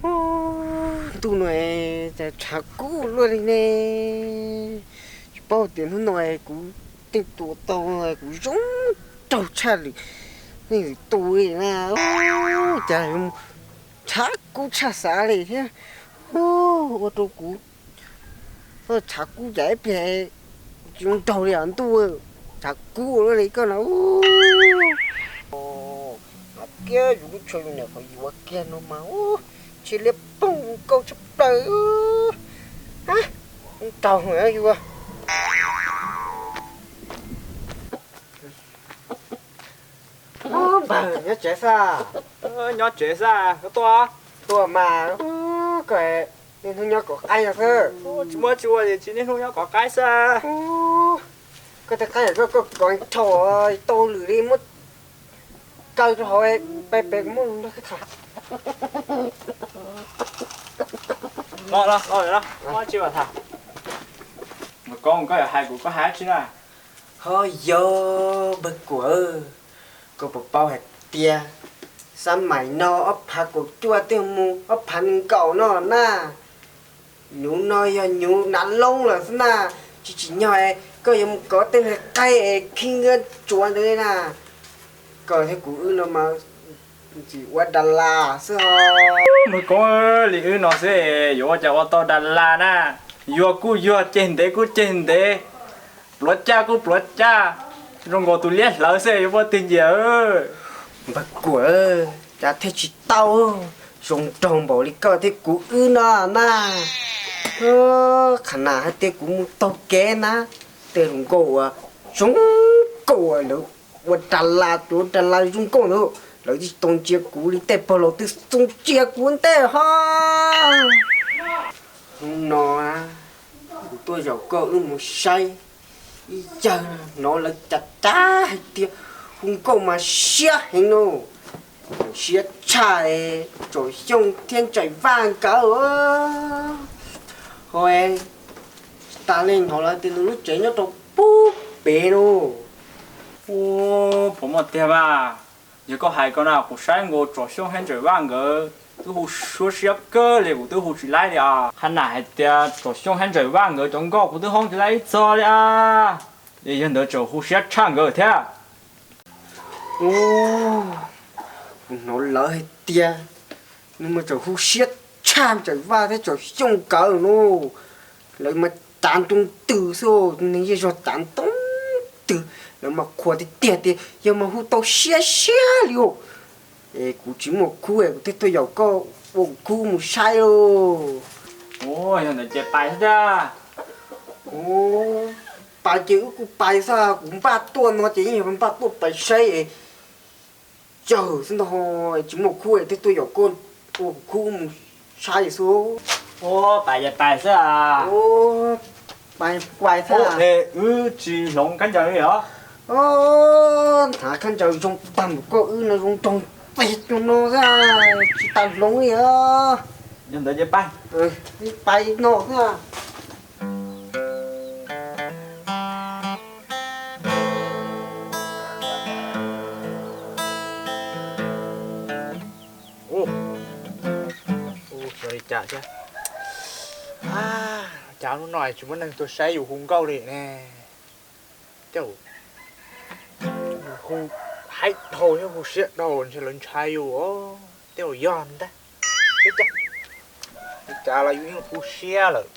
Ntuj no cas tshav kub luaj li ne. Tsis paub tias hnub no kuv tej tua tau kuv zoo nraug tshaj lwm, neeg lwm tus li na. Cas tshav kub tshaj xav li thiab. Ua rau kuv tshav kub cas ib pliag tsis zoo nraug li os ntuj. Tshav kub luaj li koj no. Kiag yus lub tsho yus niam qhov yuav kiag no mas tsis liab phooj nkauj tshaj plaws. Nraug yus. Npawg nyob tsev xwb? Nyob tsev xwb, koj tuaj? Tuaj mas. Koj niaj hnub nyob kov qaib no xwb? Tsis muaj tsis ua li, tsis niaj hnub nyob kov qaib xwb. Koj tej qaib koj kov dhau tau lwm li, muab kaw rau hauv, peb peb muab nrog koj tham. Los los los, muaj tsis ua tham. Koj koj yuav hais kuv koj hais tsi na? Ho yog npawg Kuam, koj puas paub hais tias xab maim no ob phav kaum cuaj twb mus ob phav nees nkaum no na. Nyuv no yog nyuv nav loob lawm xwb na. Tsis tsim nyog koj yuav mus kov tej niag qaib es khib nyiab tsuav ntawd li na. Koj thiab kuv wb no mas ntxim ua das las xwb os. Npawg Kuam, li wb no xwb yuav ua cas ua tau das las na. Yuag kuj yuag, ceg ntev kuj ceg ntev, pluav caj kuj pluav caj, zoo nkaus tus liab hlawv xwb, yuav muaj twg nyiam. Npawg Kuam, cas thiaj tsis tau zoo nraug npaum li koj thiab kuv wb no na. Qhov nas hais tias kuv mus taug kev na, tej hluas nkauj uas zoo nkauj uas lawv ua das las, tus ua das las zoo nkauj ntawd lawv tsis tau ntsia kuv li, tej pog laus twb txoos ntsia kuv ntej ho. Hnub no kuv tuaj zaum koj wb mus saib ib yawg, hnov lawv cav cav hais tias hu nkauj mas siab heev no, siab tshaj Tsaum Xyooj thiab Ntsais Vaj nkawd. Ho tsis tas li, hnov lawv tias nws lub tsev nyob rau pub pem no. Ua, puas muaj tiag mas? Yog koj hais ko na, kuv saib nkaus Tsaum Xyooj thiab Ntsais Vaj nkawd twb hu suab siab kawg li, kuv twb hu tsis laib li as. Qhov nas hais tias Tsaum Xyooj thiab Ntsais Vaj nkawd cov nkauj kuv twb hoob tsis laib ib txog li as. Es yog ntawd tseem hu siab tshaj nkawd thiab. Kuv hnov lawv hais tias nws mas tseem hu siab tshaj Ntsais Vaj thiab Tsaum Xyooj nkawd no. Lawv mas cav nroo twg xwb, neeg zej zog cav nroo twg, lawv mas qhuas tiag tiag tias yog mas hu tau siab siab li os. Es kuv tsis muaj khub es kuv thiaj tuaj yaum koj ua kuv khub mus saib lauj. Ua, yog ntawd ces pais xwb tiag. Ua, pais ces wb kuj pais xwb, kuv npaj tuaj no ces yeej yog npaj tuaj pais saib es tsawg xwb ntag, tsis muaj khub es thiaj tuaj yaum koj ua kuv khub mus saib xwb. Ua, pais ces pais xwb. Ua, pais pais xwb. Wb tsis hloov khaub ncaws li os. Hnav khaub ncaws zoo tag npaum koj wb no zoo nraug txij cuag no xwb, tsis tas hloov li os. Yog ntawd ces pais. Pais no xwb. Ua li cas thiab? Cas hnub no tsis muaj neeg tuaj saib yus hu nkauj li ne? Tej zaum hu haib dhau thiab hu siab dhau ntshe lawv ntshai yus os. Tej zaum yog ntag. Ua cas los yus yeej hu siab lawm.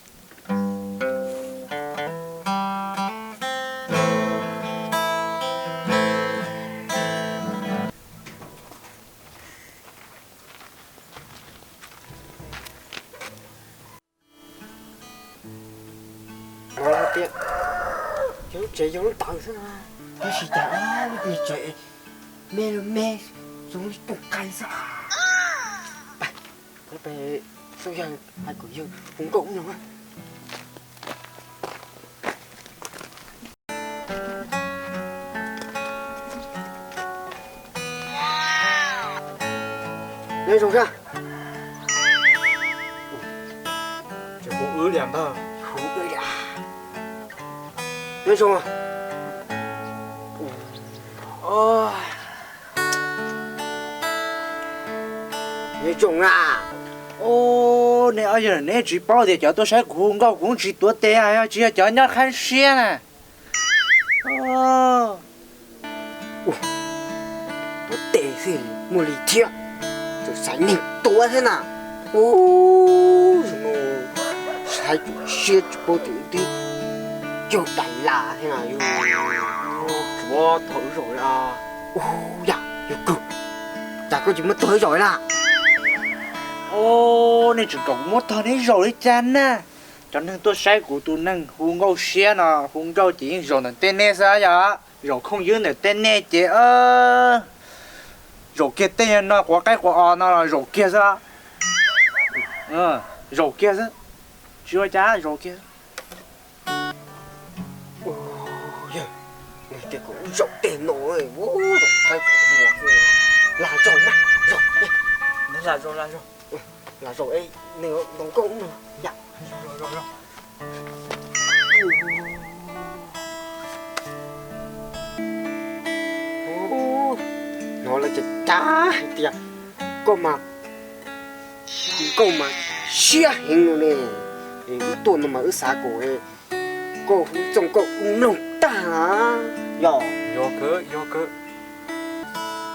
Hnov lawv tias yog lub tsev yog lub ntawd xwb no, tab sis cas lub niag tsev me los me, zoo li tooj qai xwb. Peb xub yawg hais kom yawg hu nkauj no. Nyob zoo sab. Tseem hu wb li ntag. Hu wb li. Nyob zoo. Nyob zoo na. Ub, nej ob yawg neb tsis paub tias cov tuaj saib kuv hu nkauj kuv tsis tuav tes, yog tsis yog cov nyob qhab siab na. Tuav tes xwb muaj li thiab, tseem xaiv neeg tuav thiab na. Ub, saib tsis siab tsis paub tias twb cog dais las thiab na yus. Tsuav tog wb zaum li. Ub, yam yus kawg, cas koj tsis muab tog wb zaum li na? Ub, nej tseem kom kuv muab tog neb zaum li cas na? Cov neeg tuaj saib kuv tus neeg hu nkauj siab no, hu nkauj ces yeej zaum ntawm tej nej xwb yom. Zaum khooj ywb ntawm tej nej ces zaum kiag tej no quav qaib quav os no los zaum kiag xwb. Zaum kiag xwb, tsis ua cas, zaum kiag. Yog tias kom wb zaum tej no, zaum qaib quav os, lam zaum mas, zaum, lam zaum, lam zaum, lam zaum es nws ntaus nkauj no yam. Hnov lawv cov cav hais tias koj mas hu nkauj mas siab heev no ne. Es wb tuaj no mas wb xav kom koj hu txoj nkauj wb mloog tag. Yog, yog kawg, yog kawg.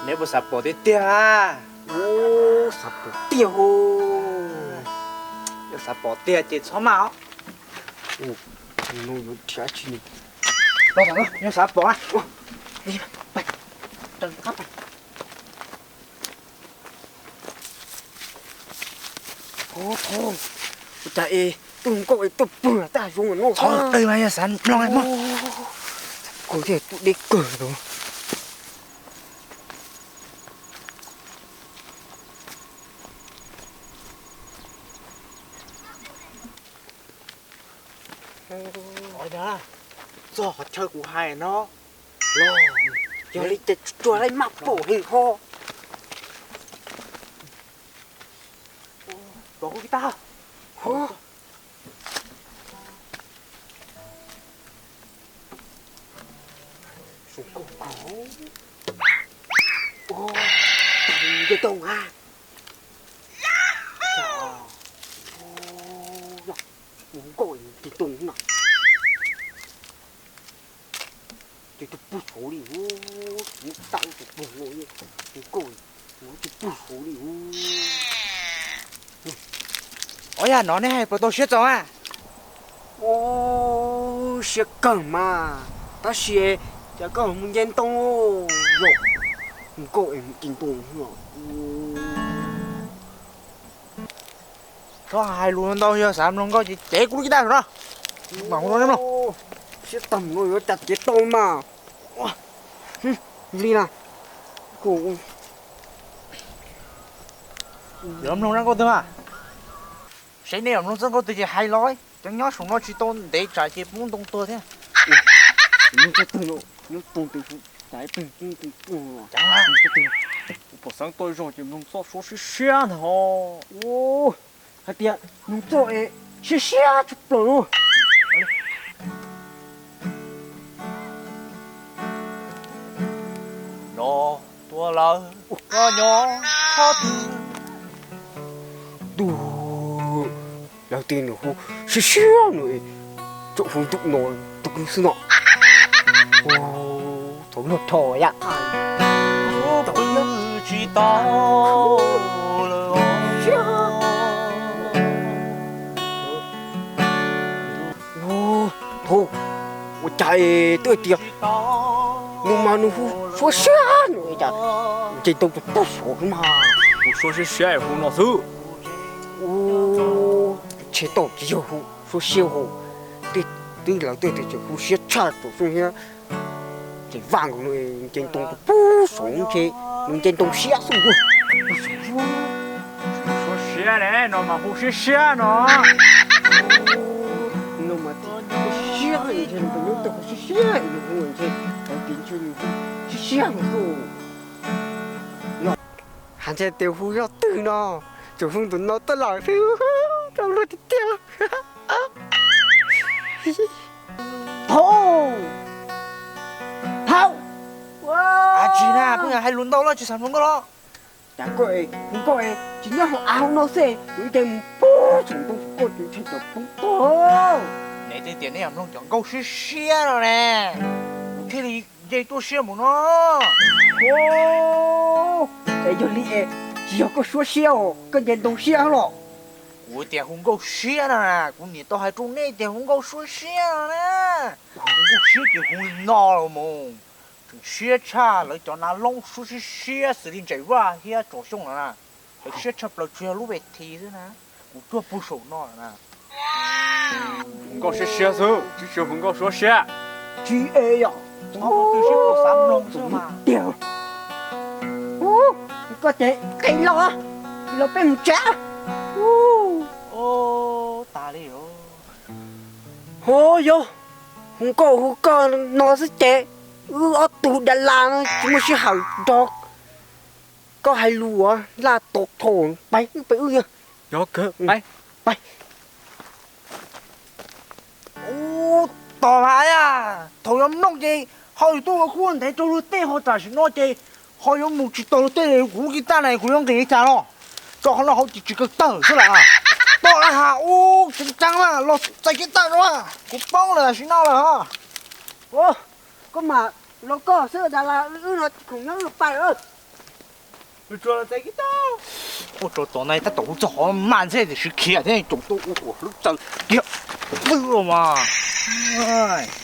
Neb puas xav pom tiag tiag? Ub, xav pom tiag. Yog xav pom tiag ces txhob maj os. Los, yog xav pom na. Ua cas es tuaj nkauj es tuaj pw tag zoo no. Txhob qw mas, yog xav mloog mog. Kawg thiaj tuaj deb kawg tus. Txog qhov chaw kuv hais no los, yog li ces tsuag laib maj pom heev ho. Los hu kiag tag. Zoo nkauj kawg. Ua, nce tau a. Ua, nkauj nce tau no. Ces tus pug saud li, mus tau tus pug no, tus nkauj, mus tus pug saud li. Ua yam no nej hais puas tau siab txaus a? Ua, siab kawg mas, tab sis cas koj mus nce ntoo, nkauj es mus nce ntoo. Txhob hais lus ntau, yog xav mloog nkauj ces cev kuv lub kis tag saum no. Mam hu rau nej mloog. Siab tag no yuav cas cev tau mas. Li na. Yuav mloog zaj nkauj twg mas? Seb nej yuav mloog txoj nkauj twg ces hais los. Cov nyob saum no tsis tau ntev tsam ces poob ntoo tuag thiab. Mloog txoj twg no, nyob tau tes tas ib pliag poob ntoo tuag. Pom xeev tau zog ces mloog txoj suab siab siab ntag ho. Hais tias mloog txoj es siab siab tshaj plaws no. No tuaj lawm, koj nyob qhov twg? Tus, lawv tias nws hu siab siab no, tsuas hu ntuj no tus kwv xwb no. Thaum luag rho yam. Tsis tau lawm. Thaum ua cas twb hais tias nws mas nws hu suab siab no cas nce ntoo tus pug saud mas hu suab siab siab hu no xwb. Ua, tshe tau tsis yog hu suab siab hu, twb lawv twb tias tseem hu siab tshaj tau xwb thiab. Ces vaj nkaus nws nce ntoo tus pug saud ntshe nws nce ntoo siab xwb. Suab siab ne, no mas hu siab siab no. No mas siab ntshe nws tus nyuj twg hu siab siab nws hu ntshe, tau tias ntshe nws hu siab siab no xwb. Has ntshe tias hu zaj twg no, tsuas hu tus no tuaj lawm xwb, tau luag tiag tiag. Thaum, thaum, a tsis na, pheej hais lus ntau los tsis xav hluas nkauj los. Cas koj es hu nkauj es tsis nyob hauv av hauv no xwb, kuv nce mus pub saum ntoo koj tus ntshai cov poob tuag. Neb twb tias neb yog mloog cov nkauj siab siab no ne, kuv thiaj li nce tuaj siab mus no. Es yog li es tsis yog koj suab siab os, koj nce ntoo siab los? Kuv tias hu nkauj siab no na, kuv niam tau hais rau nej tias hu nkauj suab siab no na. Hu nkauj siab ces hu li no los mus. Tseem siab tshaj lawv cov nav loob suab siab siab xws li Ntsaim Vaj thiab Tsom Xyooj no na. Lawv siab tshaj plaws tsuas yog lub ves thi xwb na. Kuv tuaj puag saum no lawm na. Hu nkauj siab siab xwb, tsis tsis hu nkauj suab siab. Tsis es yom. Txhob hu twb siab puas xav mloog xwb mas. Tiag. Koj ces qis los, los peb mus tsev. Tas li. Ho yog, hu nkauj hu koj no xwb ces wb ob tug da las no tsis muaj sij hawm nrog koj hais lus laj tau thaum pais wb pais wb yog. Yog kawg, pais. Ub, tos mas, thaum yuav mloog ces ho yuav tuaj ua kub ntev rau luag tej, ho tam sim no ces ho yuav mus tsis tau luag tej, kuv lub kis taj na kuv yuav nqis li cas no? Tso qhov no hauv ces tsis kawg tawg xwb lawm. Pom lawm has, ub, tseeb tseeb na, los txais kis taj no, kuv poob lawm tam sim no lawm. Koj mas los koj xwb, da las wb no tsis khoom nyob wb pais. Ua rau tom no tab tom hu txog qhov mas ntxhe tiam sis khiav thiab tseem tuaj ua ua hlub tsaws kiag xwb los mas.